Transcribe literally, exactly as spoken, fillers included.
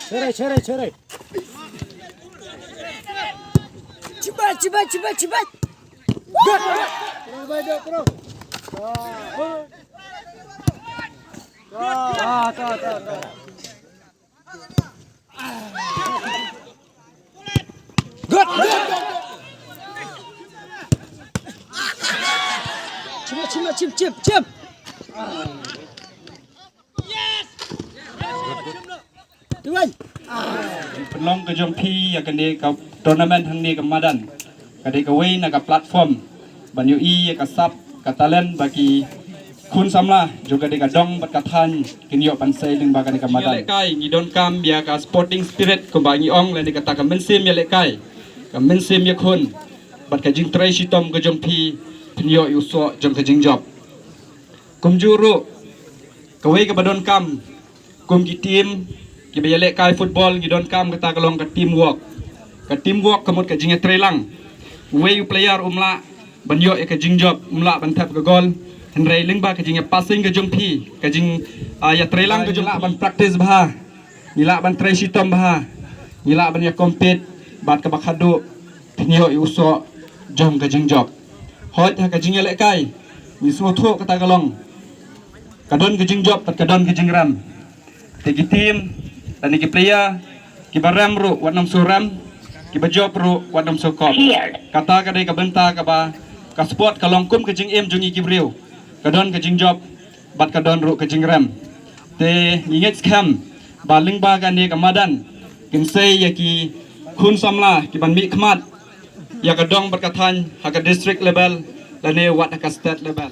Cherai, cherai, cherai. Chibai, chibai, chibai, chibai. Ah, ta, ta, ta. Good. Chim, chim, chim, chim, chim. Tuan. Pynlong ka jong phi ïa kane ka tournament hangne ka madan. Ka dei kawei na ka platform ban ïohi ïa ka sap ka talent ba ki khun samla jong ka dei ka dong bad ka thaiñ kin ïoh ban sei lyngba kane ka madan. Ïalehkai ngi donkam ïa ka sporting spirit kumba ngi ong lane kata ka mynsiem ïalehkai, ka mynsiem ïakhun bad ka jingtrei shitom ka jong phi phin ïoh ïa u soh jong ka jingjop. Kumjuh ruh kawei kaba donkam kum ki team kiba ïalehkai football ngi donkam kata ka long ka teamwork. Ka teamwork ka mut ka jingïatreilang. Uwei u player um lah ban ïoh ïa ka jingjop, um lah ban thep ka goal. Hynrei lyngba ka jingïapassing ka jong phi, ka jing ah, ïatreilang ka jong lah ban practice bha. Ngi lah ban trei shitom bha. Ngi lah ban ïa compete bad kaba khadduh phin ïoh ïa u soh jong ka jingjop. Hooid ha ka jingïalehkai ngi sngewthuh kata ka long ka don ka jingjop bad ka don ka jingrem. Te ki team lane ki player kiba rem ruh wat nym shu rem, kiba jop ruh wat nym shu kop. Kata ka dei ka bynta kaba ka sport ka long kum ka jingim jong ngi ki briew. Ka don ka jingjop bad ka don ruh ka jingrem. Te ngi ngeit skhem ba lyngba kane ka madan kin sei ïa ki khun samla kiban mihkhmat ïa ka dong bad ka thaiñ ha ka district level lane wat ha ka state level.